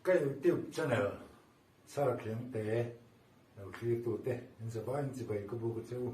Ka YouTube channel Sir Khiangte lo thlirtute in zavaiin chibai ka buk a che u.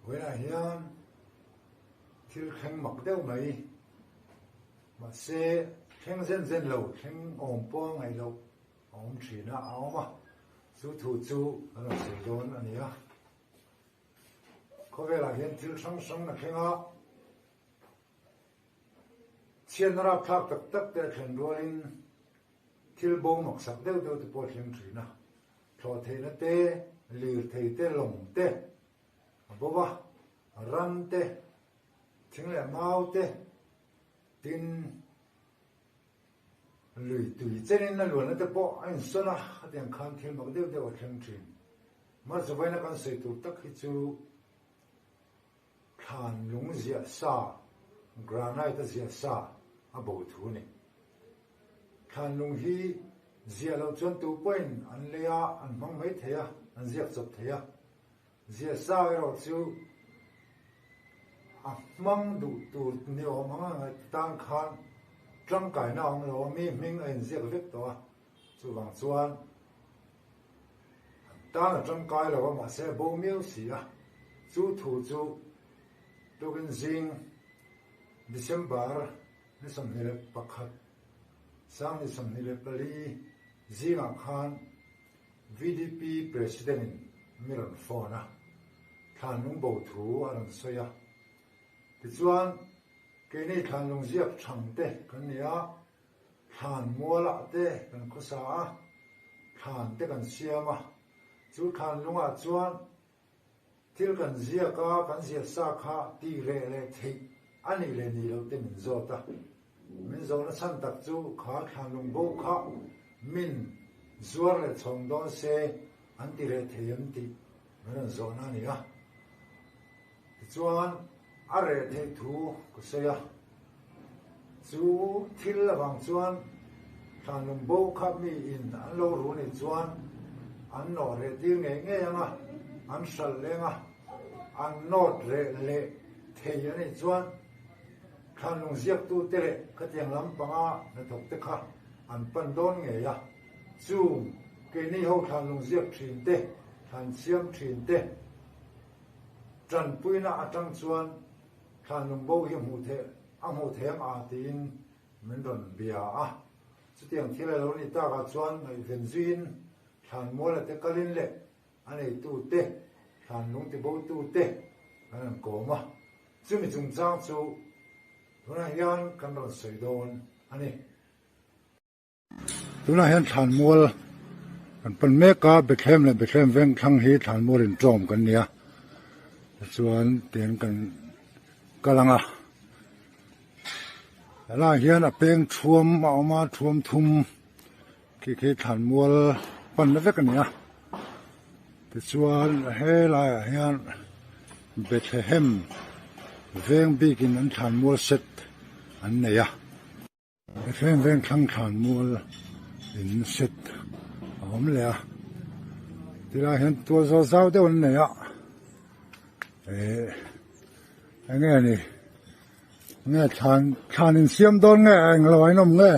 Vawiinah hian thil thleng mak deuh mai, mahse thleng zen zen lo, thleng awm pawh a ngaih loh a awm thin a, a awm a, chu thu chu kan rawn sawi dawn a ni a. Khawvelah hian thil hrang hrang a thleng a, chhiatna rapthlak tak tak te a thlen rualin thil bo maksak deuh deuh te pawh a thleng thin a, thlawh theihna te, lirthei te, lawng te a bo va, ram te, thing leh mau te, tin Lui tui chenin a luanna te pawh a insawn a, khatiang khan thil mak deuh deuh a thleng thin. Hmarchavaina kan sawi tur tak hi chu thlan lung ziah sa, granite a ziah sa a bo thu a ni. Thlan lung hi ziah loh chuan tu pawhin an lei a, an hmang mai thei a, an ziak chawp thei a. Ziah sa erawh chu a hmang duh tur ni awm ang a ngaih tan khan tangkaina a awm lo a, mi hming a inziak vek tawh a, chuvang chuan an tan a tangkai lo a, mahse a bo miau si a, chu thu chu tukin zing December ni 21 sang ni 24 zingah khan VDP President in mi rawn phone a, Thlanlung bo thu a rawn sawi a. Tichuan, keini Thlanlung ziak thang te kan ni a, thlan mualah te kan khawsa a, thlan te kan siam a. Chu thlanlungah chuan Thil kan ziak a, kan ziah sa kha tih reh leh theih a nih leh nih loh te min zawt a. Min zawhna chhan tak chu kha thlanlung bo kha min zuar leh chhawng dawn se an ti reh thei em tih min rawn zawhna a ni a. Tichuan a reh theih thu ka sawi a. Chu thil avang chuan thlanlung bo kha mi in an lo ru nih chuan an nawh reh tir ngei ngei ang a, an hralh leng a, an nawt reh leh thei a nih chuan thlanlung ziaktute leh khatiang lampanga hnathawkte kha an pan dawn ngei a. Chung keini ho thlanlung ziak thin te, thlan siam thin te tanpuina atang chuan Thlanlung bo hi hmuh theih a hmuh theih ang a tiin min rawn bia a. Chutiang thil a lo nih takah chuan ngaihven zuiin Thlanmuala te kalin leh a neitu te, Thlanlung tibotu te kan rawn kawm a. Chumi chungchang chu tunah hian kan rawn sawi dawn a ni. Tunah hian thlanmual kan pan mek a, Bethlehem leh Bethlehem veng thlang hi thlanmual inṭawm kan ni a, tichuan tiang kan kal ang a, helaiah hian a peng thuam a awm a, thuam thum khi khi thlanmual panna vek a ni a, tichuan helaiah hian Bethlehem veng bikin an thlanmual set an nei a. Veng veng thlang thlan mual in set a awm leh a tilai hian tual zawl zau deuh an nei a eh eng nge ni nge thlan thlan in siam dawn nge eng lo a inawm nge.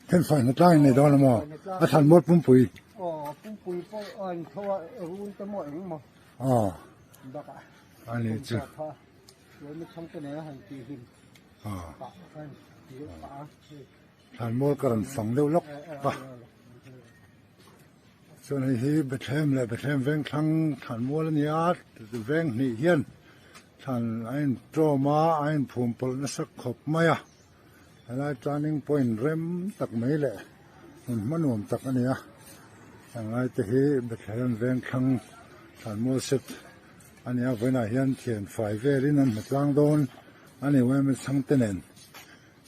Thenfai hnatlang in nei dawn a maw a thlan mual pumpui. Aw pumpui pawh a intho a run te maw eng maw. Aw a ni chu. Thlan mual ka rawn fang deuh lawk a chuan hei hi Bethlehem leh Bethlehem vengthlang thlan mual a ni a veng hnih hian thlan a intawm a a inphum pawlh nasa khawp mai a. Helai turning point rem tak mai leh hmun hma nuam tak a ni a, helai te hi Bethlehem veng thlang thlanmual set a ni a, vawiinah hian thian fai velin an hmu tlang dawn a ni yma chhangte nen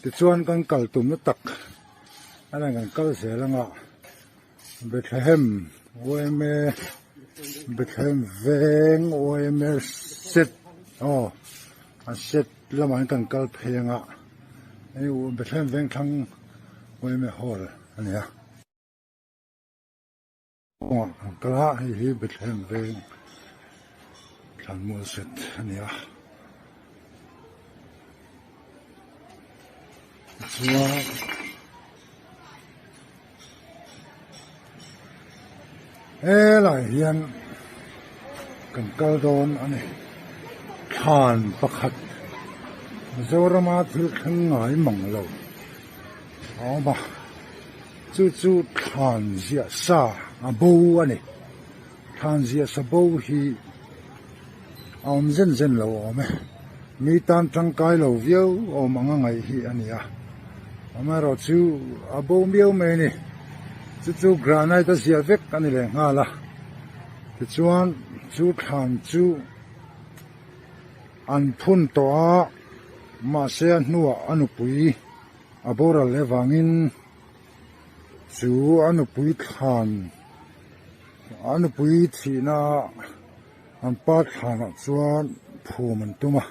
tichuan kan kal tumna tak a lang kan kal zel anga Bethlehem yma Bethlehem veng yma set aw a set lamah hian kan kal phei anga hei Bethlehem veng thlang yma hall a ni a kawngah kan kal a hei hi Bethlehem veng. Thlanmual set a ni a. Tichuan helai hian kan kal dawn a ni. Thlan pakhat Mizorama thil thleng ngai mang lo a awm a, chu chu thlan ziah sa a bo a ni. Thlan ziah sa bo hi a awm zen zen lo awm e. Mi tan tangkai lo viau awm anga ngaih hi a ni a. Amaherawh chu a bo miau mai a ni. Chu chu granite a ziah vek a ni leh nghal a. Tichuan chu thlan chu an phun tawh a, mahse a hnuah a nupui a boral leh vangin Chu a nupui thlan a nupui thihna an pa thlanah chuan phum an tum a,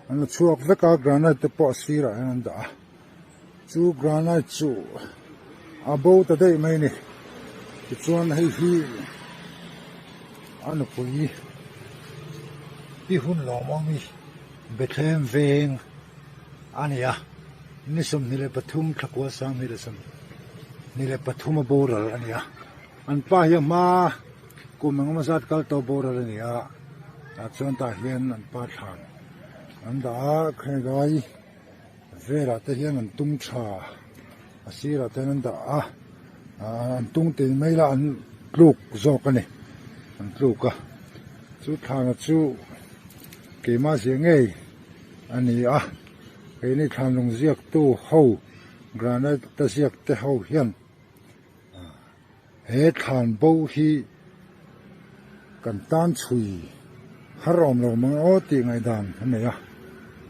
an la chhuak vek a granite te pawh a sirah hian an dah a, chu granite chu a bo ta daih mai a ni, tichuan hei hi a nupui pi hun lawm awm hi Bethlehem veng. A ni a, ni 23 thlakua 2023 a boral a ni a, an pa hi a hma kum engemaw zat kal tawh boral a ni a, tah chuan tah hian an pa thlan an dah a, khawngai velah te hian an tung tha a sirah te hian an dah a, an tung tih mai la an tluk zawk a ni, an tluk a, chu thlana chu keimah zia ngei. A ni a, keini thlanlung ziaktu ho granite a ziak te ho hian he thlan bo hi kan tan chhui har awm lo mang aw tih ngaihdan a nei a,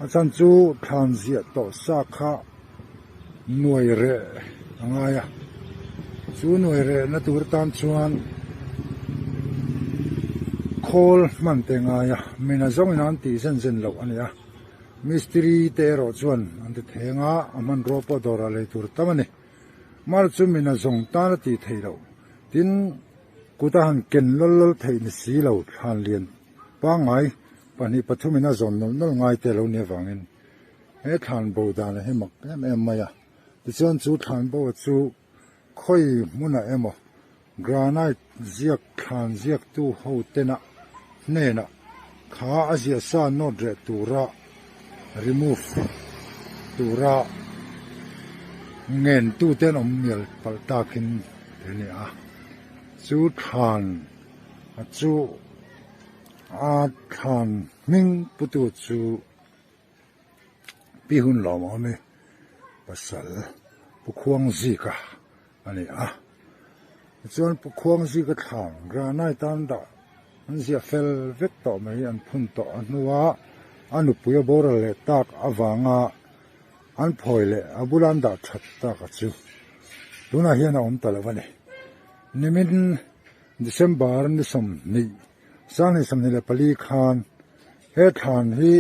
a chhan chu thlan ziah tawh sa kha nuai reh a ngai a, chu nuai reh na tur tan chuan khawl hman te ngai a, mina zawngin an tih zen zen loh a ni a, mistiri te erawh chuan an ti theng a, a hmanrua pawh dawrah lei tur tam a ni, mar chu mina zawng tan a tih theih loh, tin kut a han ken lawl lawl theih ni si lo thlan lian pangngai 2 3 in a zawn nawlh nawlh ngai te lo ni avangin. He thlan bo dan hi mak em em mai a, tichuan chu thlan bo chu khawi hmunah emaw granite ziak thlan ziaktu ho tena hnenah kha a ziah sa nawt reh tura remove tura ngen tute an awm mial palh takin te a ni a, chu thlan chu a thlan hming putu chu. Pi hun lawm awm i pasal Pu Khuang Zika a ni a, tichuan Pu Khuang Zika thlang granite an dah an ziah fel vek tawh mai an phun tawh a hnua a nupui a boral leh tak avanga an phawi leh a bula an dah that tak a chu tunah hian a awm ta lo a ni. Nimin December ni 20 2024 khan he thlan hi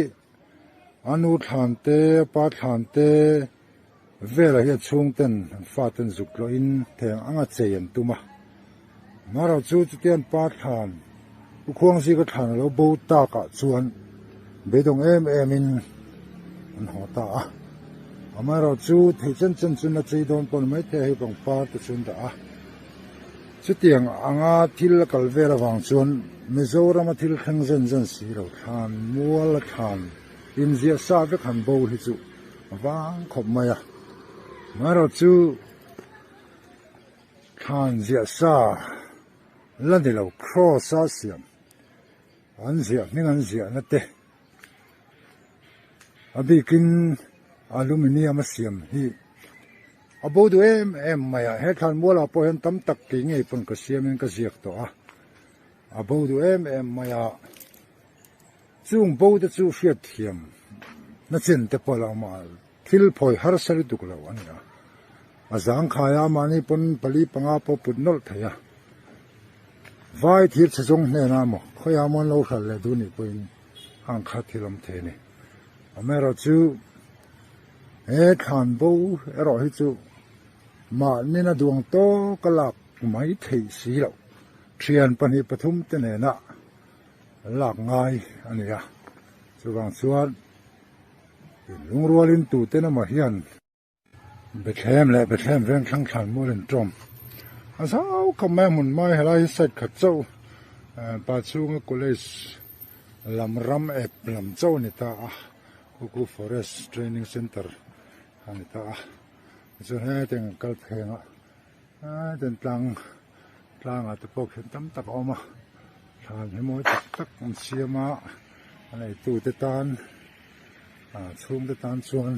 A nu thlan te, a pa thlan te velah hian chhungten an faten zuk tlawhin theng anga chei an tum a. Marawh chu chutiang pa thlan, Pu Khuangzika thlan a lo bo takah chuan beidawng em emin an haw ta a. Amaherawh chu thei chen chen chu na chei dawn pawh ni maithei a, hei pangpar te chu an dah a. Chutiang anga thil a kal vel avang chuan Mizorama thil thleng zen zen si lo thlan mual a thlan inziah sa vek han bo hi chu a vang khawp mai a. Amaherawh chu thlan ziah sa la ni lo cross a siam an ziah hming an ziahna te a bikin aluminium a siam hi A bo duh em em mai a, he thlanmualah pawh hian tam tak kei ngei pawn ka siamin ka ziak tawh a, a bo duh em em mai a, chung bo te chu hriatthiam na chen te pawh a lo awm a, thil phawi harsa lutuk lo a ni a, a zangkhai a mahni pawn pali panga pawh put nawlh thei a, vai thir chhe zawng hnenah maw khawiah maw an lo hralh leh duh nih pawhin a ang kha thil awm thei a ni, amaherawhchu. He thlan bo erawh hi chu mahni na duang tawk a lak mai theih si loh. Thian 2 3 te nena lak ngai a ni a, chuvang chuan lungrualin tuten emaw hian Bethlehem leh Bethlehem veng thlang thlan mual in tawm a zau khawp mai a hmun mai helai hi side khat chauh pa chhunga college lam ram ep lam chauh a ni ta a Kuku forest training center a ni ta a tichuan hetiang an kal pheng a hetiang tlang tlangah te pawh khian tam tak a awm a thlan hi mawi tak tak an siam a a neitute tan chhungte tan chuan.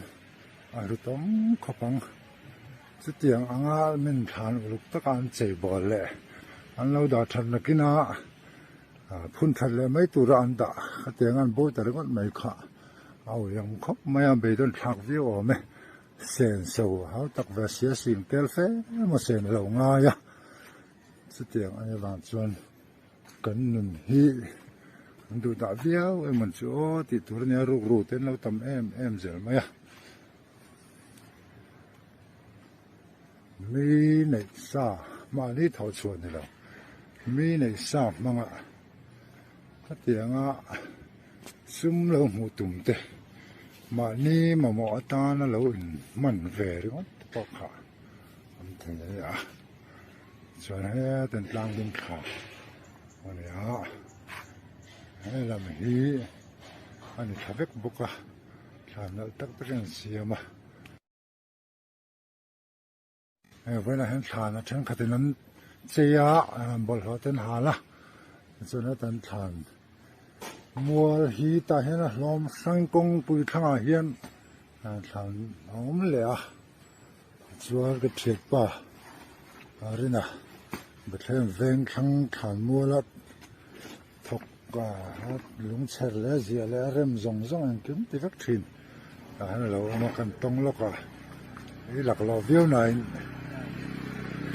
A hlu tawng khawp ang. Chutiang anga min thlan uluk taka an chei bawl leh an lo dah that nakina phun that leh mai tura an dah khatiang an bo ta ringawt mai kha a uiang khawp mai a, beidawn thlak viau awm e. Sen so hau tak ve sia sing tel fe emaw sen a lo ngai a, chutiang a ni vang chuan kan nun hi an duh dah viau emaw chu aw tih tur a nia rukru te an lo tam em em zel mai a mi neih sa mahni tho chhuah ni lo mi neih sa hmanga khatianga sum lo hmuh tum te mahni mamawh atana lo in hman ve ringawt pawh kha an thei a ni a. Chuan hetin tlang ding thla a ni a, he lam hi a ni thla vek bawk a, thla nalh tak tak in an siam a. Hei vawiinah hian thlan a thenkhat in an chei a, bawlhhlawh te an hal a, tichuan hetan thlan mual hi tah hian a hlawm hrang kawngpui thlangah hian thlan a awm leh a. Chuan ka thianpa Rina Bethlehem veng thlang thlan muala thawk a lungchher leh ziah leh a rem zawng zawng engkim ti vek thin tah hian a lo awm a kan tawng lawk a i lak loh viau nain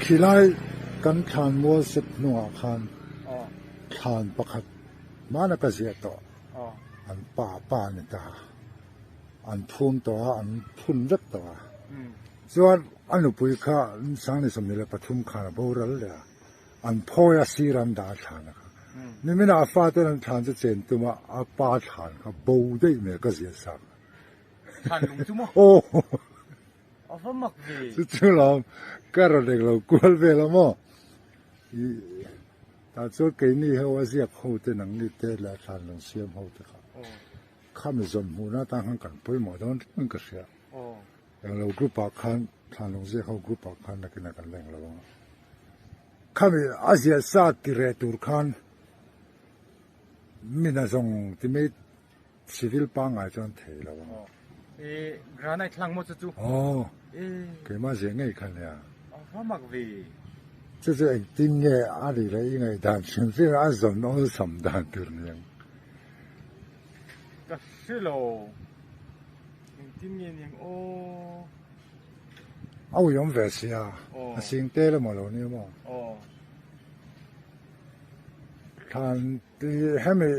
khilai kan thlan mual sep hnungah khan thlan pakhat hmana ka ziah tawh an pa pa a ni ta. An phum tawh a, an phun vek tawh a. Chuan a nupui kha Sangni 23 khan a boral leh a, an phawi a sir an dah a thlan a kha. Nimin ah a fa ten an thlan chu chen tum a, a pa thlan kha bo daih mai ka ziah sak. Thlan lung chu maw? Aw. A va mak ve. Chu chu lawm ka rawn englo kual vel a maw. I tah chuan keini ho a ziak ho te nangni te leh a thlan lung siam ho te kha. Khami zawn hmuhna atan khan kan pawimawh dawn reng ka hria. Englo group ah khan Thlanlung ziak ho group ah khan nakinah kan la englo ang a. Khami a ziah sa ti reh tur khan mina zawng ti mai civil pangngai chuan thei lo ang. E granite hlang maw chu chu? Aw, keimah ziah ngei kha nia. A va mak ve. Chu chu engtin nge a ri leh i ngaihdan hrim hrim a zawn awlsam dan tur niang. Ka hre lo. Engtin nge niang aw. A ui awm ve sia. A sing tel emaw lo nia maw. Aw. Thlan hemi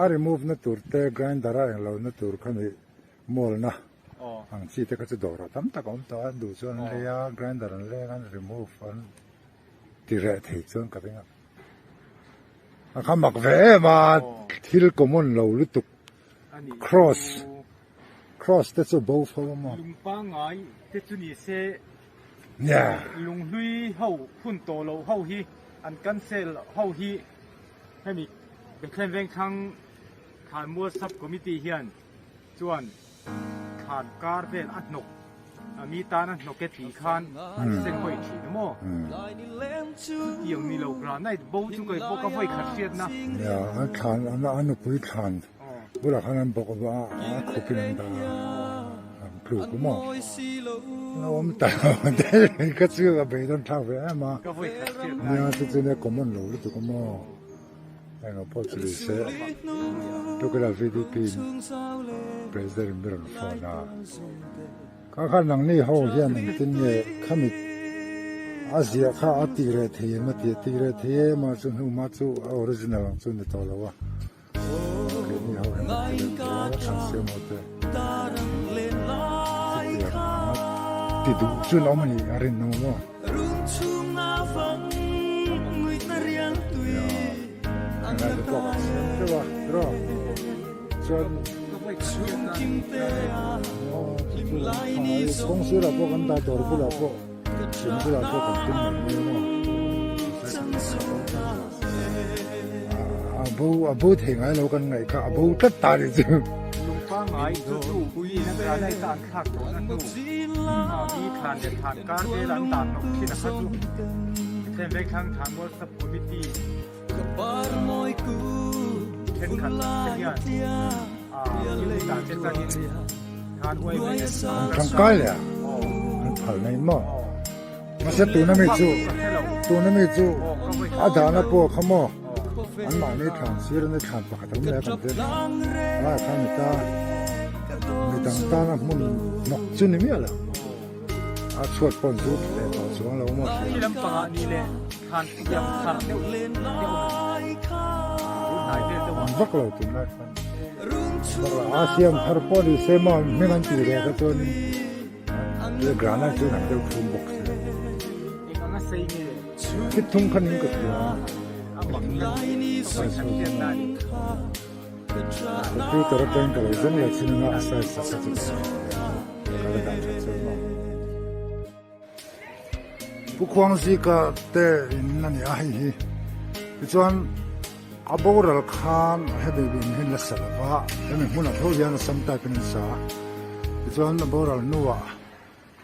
a remove na tur te grinder a englo na tur khami mual na ang chi te kha chu dawr ah tam tak a awm tawh a duh chuan an lei a grinder an leng an remove an ti reh thei chuan ka ring a a kha mak ve em a thil common lo lutuk cross cross te chu bo fo a maw lung pangngai te chu ni se nia lunghlui ho hun tawh loh ho hi an cancel ho hi hemi Bethlehem Vengthlang Thlanmual Sub Committee hian chuan thlan kar vel a hnawk a mi tan a hnawk e tih khan an sen hawi thin a maw? Chutiang ni lo granite bo chu kei pawh ka vawi khat hriat na. Nia, a thlan a nupui thlan bulah khan an bawk a, a khup in an dah a, an tluk a maw? A awm ta lo daih ka chu a beidawn thlak ve em a. Ka vawi khat hriat na. Nia, chu chu nia common lo lutuk a maw? Engah pawh chu ni se, tukila VDP in President in mi rawn phone a, kha khan nangni ho hian engtin nge khami a ziah kha a tih reh thei em a ti a, tih reh thei em a chu hnu hma chu a original ang chu ni tawh lo a, keini ho hian kan ti reh thei a, thlan siam ho te chutiang anga ti duh chu an awm a nih a rinawm maw. Nia, helai te pawh kan siam teuh a. Tiraw? Chuan kawng sirah pawh kan dah dawr bulah pawh in bulah pawh kan tum mai mai a maw. A bo a bo thei ngai lo kan ngaih kha a bo tlat ta nih chu. Lungpangai chu chu in a granite a an thlak tawh na hnu mi thlan leh thlan kar vel an dan loh thin a kha chu Bethlehem Vengthlang Thlanmual Sub Committee thenkhat te hian thil dan che changin khan uai mai an An tangkai leh a an phal mai maw. Mahse tuna mi chu tuna mi chu a dahna pawh kha maw an mahni thlan sir an thlan pakhat a awm leh a kan vel a laiah khan mi ta mi dang tana hmun hnawk chu ni miah lo a chhuat pawh an zu tha leh tawh chuang lo maw hria. An vak lo tunlai khan vak lo a siam thar pawh ni se maw hming an tih leh kha chuanin. He granite chu an deuh phum bawk si. Thil thung kha ning ka hria. Computer atangin ka lo zawng leh chin anga a size sak kha chu ka la dah that chuan maw. Pu Khuangzika te in a ni a hei hi. Tichuan a boral khan hemi in hi la sa lova, hemi hmunah tho hian a sam type in an sa a. Tichuan a boral hnuah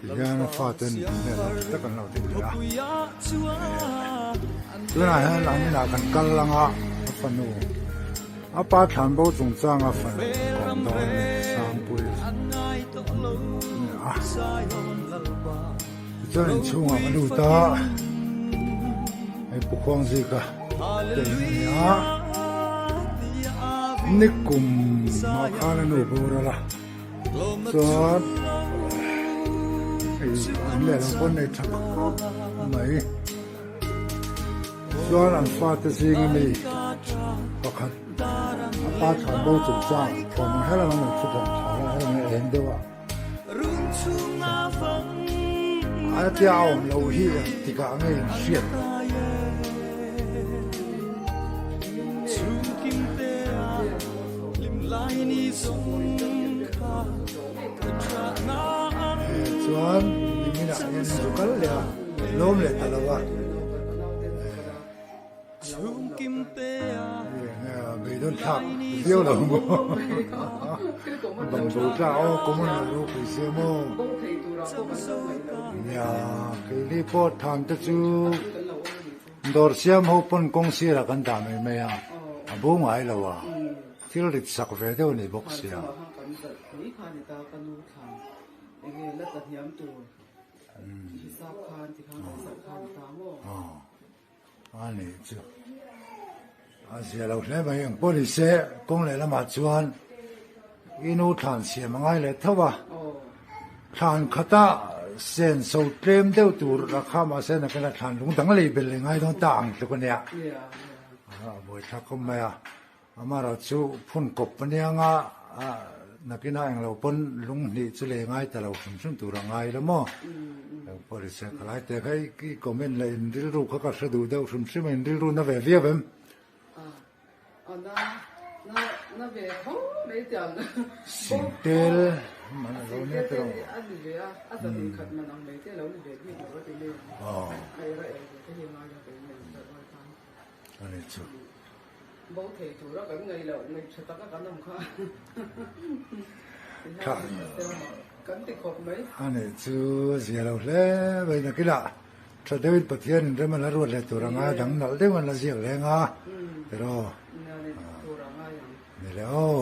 tihian a faten hmel lo tha tak an lo ding leh a. Tunah hian an inah kan kal ang a, a fanu a pa thlan bo chungchanga fanu kawm dawn a ni Sangpui a ni a. Tichuan inchhungah ka lut a, hei Pu Khuangzika te in a ni a, nikum ah khan a nu boral a, chuan hei an lehlam pawh an nei tha khawp mai, chuan an fate zing ami pakhat a pa thlan bo chungchang thawm ang helam an lo thu thawm thla a, helam hi a eng deuh a. A tia a awm lo hi tikah nge in hriat? Chuan niminah hian in zu kal leh a, lawm leh ta lo a. Beidawn thlak viau lo maw? Bangbo thlak aw common lo ropui sia maw? Nia keini pawh than te chu dawr siam ho pawn kawng sirah kan dah mai mai a, a bo ngai lo a, thil rit sak ve deuh a ni bawk sia. A nih chu a zia lo hle mai ang pawh ni se kawng leh lamah chuan i nu thlan siam a ngai leh tho a thlan khata sen so tlem deuh tur a kha mahse nakina thlan lung dang lei belh leh ngai dawn ta ang tluk a nia a buaithlak khawp mai a. Amaherawh chu phun kawp a nia nga nakinah englo pawn lung hnih chu lei ngai ta lo hrim hrim tur a ngai la maw? Eng pawh ni se ka lai teh kha i comment leh in rilru kha ka hre duh deuh hrim hrim a in rilru na ve viau em? Singtel man a lo nia tiraw? Aw a ni chu. Bo thei tura kan ngaih loh, ngaih tha taka kan awm kha kan ti khawp mai. A nih chu zia lo hle mai nakinah tha deuhin Pathian in rem a la ruat leh tur anga dang nalh deuh an la ziak leng a tiraw? Ni le aw.